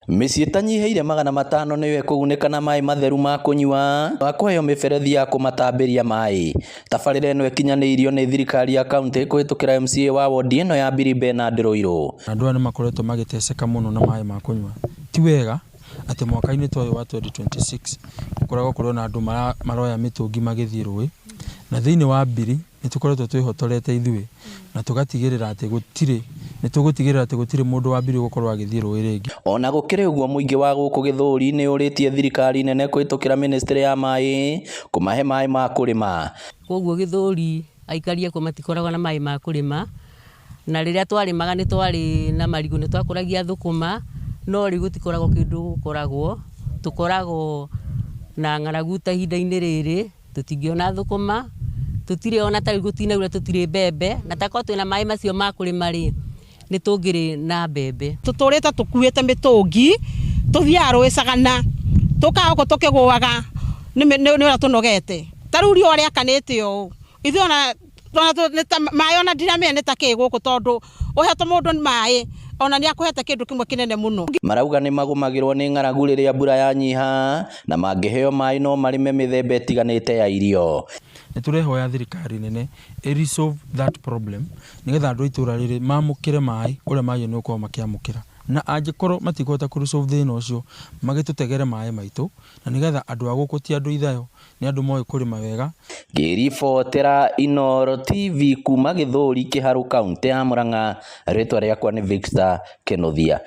Mĩciĩ ĩtanyihĩire 500 nĩyo ĩkũgunĩka na maĩ matheru ma kũnyua wa kũheo mĩberethi ya kũmatambĩria maĩ. Tabarĩra ĩno ĩkinyanĩirio nĩ thirikari ya kaunti kũhĩtũkĩra MCA wa wodi ĩno ya Biri Bernard Ruiru. Andũ aya nĩ makoretwo magĩteceka mũno na maĩ ma kũnyua. Ti wega atĩ mwaka-inĩ ta ũyũ wa 2026 gũkoragwo kũrĩ na andũ maroya mĩtũngi magĩthiĩ rũĩ, na thĩinĩ wa Biri nĩ tũkoretwo twĩhotorete ithuĩ na tũgatigĩrĩra atĩ gũtirĩ, nĩ tũgũtigĩrĩra atĩ gũtirĩ mũndũ wa Biri ũgũkorwo agĩthiĩ rũĩ rĩngĩ. Ona gũkĩrĩ ũguo, mũingĩ wa gũkũ Gĩthũri nĩ ũrĩtie thirikari nene kũhĩtũkĩra ministry ya maĩ kũmahe maĩ ma kũrĩma. Koguo Gĩthũri aikari akuo matikoragwo na maĩ ma kũrĩma, na rĩrĩa twarĩmaga nĩ twarĩ na marigũ, nĩ twakũragia thũkũma, no rĩu gũtikoragwo kĩndũ gũkoragwo, tũkoragwo na ng'aragu ta ihinda-inĩ rĩrĩ, tũtingĩona thũkũma, tũtirĩ ona ta rĩu gũtinaura, tũtirĩ mbembe, na takorwo twĩna maĩ macio ma kũrĩma rĩ, nĩ tũngĩrĩ na mbembe. Tũtũrĩte tũkuĩte mĩtũngi, tũthiaga rũĩ Cagana, tũkaga gũkũ tũkĩgũaga nĩ ũrĩa tũnogete. Ta rĩu riũa rĩakanĩte ũũ, ithuĩ ona maĩ ona ndiramenya nĩ ta kĩ gũkũ, tondũ ũhetwo mũndũ maĩ ona nĩ akũhete kĩndũ kĩmwe kĩnene mũno. Marauga nĩ magũmagĩrwo nĩ ng'aragu rĩrĩa mbura yanyiha, na mangĩheo maĩ no marĩme mĩthemba ĩtiganĩte ya irio. Nĩ tũrehoya thirikari nene ĩ resolve that problem nĩgetha andũ a itũra rĩrĩ mamũkĩre maĩ ũrĩa magĩrĩirwo nĩ gũkorwo makĩamũkĩra, na angĩkorwo matikũhota kũ resolve thĩna ũcio, magĩtũtegere maĩ maitũ, na nĩgetha andũ a gũkũ ti andũ ithayo, nĩ andũ moĩ kũrĩma wega. Ngĩribotera Inooro TV kuma Gĩthũri, Kĩharũ, kaunti ya Murang'a, rĩtwa rĩakwa nĩ Victor Kĩnuthia.